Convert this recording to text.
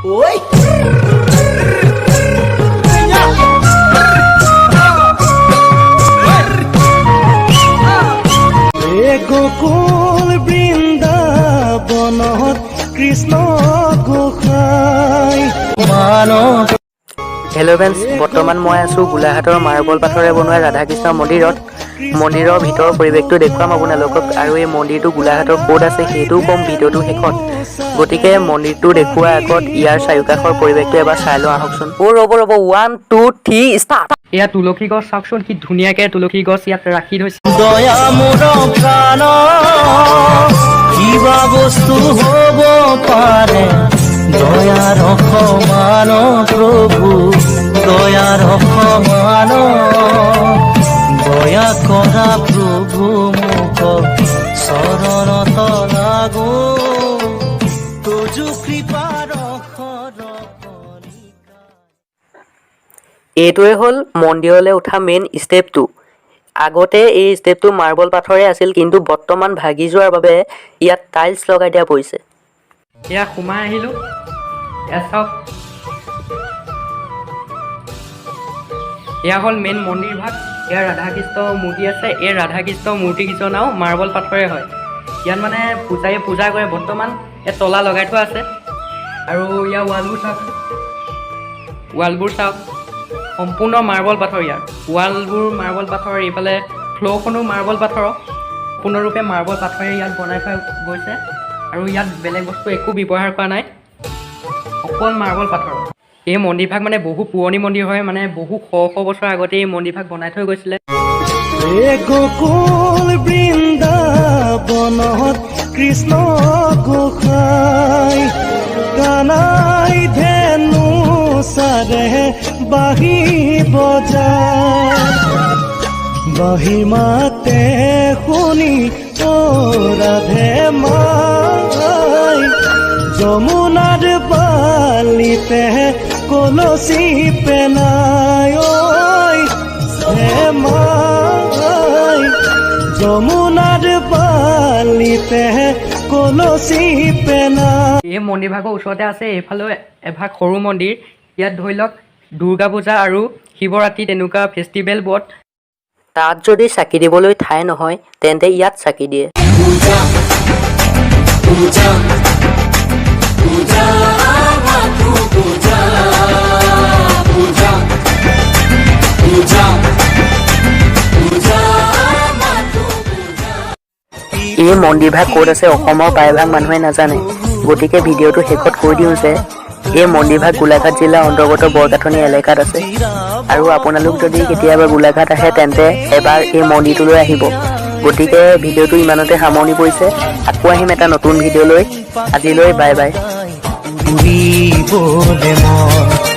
Oi! Gokul বৃন্দাবনত কৃষ্ণ গোসাই মানৱ। Hello' friends, বৰ্তমান মই আছোঁ গোলাঘাটৰ মাৰ্বল পাথৰে বনোৱা ৰাধাকৃষ্ণ মন্দিৰত। মন্দিৰৰ ভিতৰৰ পৰিৱেশটো দেখুৱাম আপোনালোকক আৰু এই মন্দিৰটো গোলাঘাটৰ ক'ত আছে সেইটোও ক'ম ভিডিঅ'টোৰ শেষত। গতিকে মন্দিৰটো দেখুওৱাৰ আগত ইয়াৰ চাৰিওকাষৰ পৰিৱেশটো এবাৰ চাই লওঁ আহকচোন। অ' ৰ'ব ৰ'ব, ওৱান, টু, থ্ৰী, ষ্টাৰ্ট। এয়া তুলসী গছ চাওকচোন, কি ধুনীয়াকৈ তুলসী গছ ইয়াত ৰাখি থৈছে। দয়া মোৰ প্ৰাণ, কিবা বস্তু হ'ব পাৰে দয়াৰ সমান? প্ৰভু, দয়াৰ সমান, দয়া কৰা প্ৰভু মোক, চৰণত লাগো, তজু কৃপাৰ কণিকা। এইটোৱে হ'ল মন্দিৰলৈ উঠা মেইন ষ্টেপটো। আগতে এই ষ্টেপটো মাৰ্বল পাথৰে আছিল, কিন্তু বৰ্তমান ভাগি যোৱাৰ বাবে ইয়াত টাইলছ লগাই দিয়া পৰিছে। এয়া সোমাই আহিলোঁ। এয়া চাওক, এয়া হ'ল মেইন মন্দিৰ ভাগ। এয়া ৰাধাকৃষ্ণ মূৰ্তি আছে। এই ৰাধাকৃষ্ণ মূৰ্তিকেইজনাও মাৰ্বল পাথৰে হয়। ইয়াত মানে পূজাৰীয়ে পূজা কৰে। বৰ্তমান ইয়াত তলা লগাই থোৱা আছে। আৰু ইয়াৰ ৱালবোৰ চাওক, ৱালবোৰ চাওক, সম্পূৰ্ণ মাৰ্বল পাথৰ। ইয়াৰ ৱালবোৰ মাৰ্বল পাথৰ, এইফালে ফ্ল'ৰখনো মাৰ্বল পাথৰৰ। সম্পূৰ্ণৰূপে মাৰ্বল পাথৰে ইয়াত বনাই থোৱা গৈছে আৰু ইয়াত বেলেগ বস্তু একো ব্যৱহাৰ কৰা নাই, অকল মাৰ্বল পাথৰ। এই মন্দিৰভাগ মানে বহু পুৰণি মন্দিৰ হয়, মানে বহু শ শ বছৰ আগতে এই মন্দিৰভাগ বনাই থৈ গৈছিলে। হে গোকুল বৃন্দাবনত কৃষ্ণ গোসাই, কানাই ধেনু চাৰে বাঁহী বজাই, বাঁহী মাতে শুনি অ ৰাধে মাই, যমুনাৰ বালিতে কলচী পেলাই, ঐ হে মাই, যমুনাৰ বালিতে কলচী পেলাই। এই মন্দিৰভাগৰ ওচৰতে আছে এইফালেও এভাগ সৰু মন্দিৰ। ইয়াত ধৰি লওক দুৰ্গা পূজা আৰু শিৱৰাত্ৰি তেনেকুৱা ফেষ্টিভেলবোৰত তাত যদি চাকি দিবলৈ ঠাই নহয়, তেন্তে ইয়াত চাকি দিয়ে। পূজা পূজা পূজা মাথো পূজা পূজা পূজা পূজা মাথো পূজা। এই মন্দিৰভাগ ক'ত আছে অসমৰ প্ৰায়ভাগ মানুহে নাজানে। গতিকে ভিডিঅ'টো শেষত কৈ দিওঁ যে এই মন্দিৰভাগ গোলাঘাট জিলাৰ অন্তৰ্গত বৰকাঠনি এলেকাত আছে। আৰু আপোনালোক যদি কেতিয়াবা গোলাঘাট আহে, তেন্তে এবাৰ এই মন্দিৰটোলৈ আহিব। গতিকে ভিডিঅ'টো ইমানতে সামৰণি পৰিছে। আকৌ আহিম এটা নতুন ভিডিঅ' লৈ। আজিলৈ বাই বাই। উৰিবলে মন।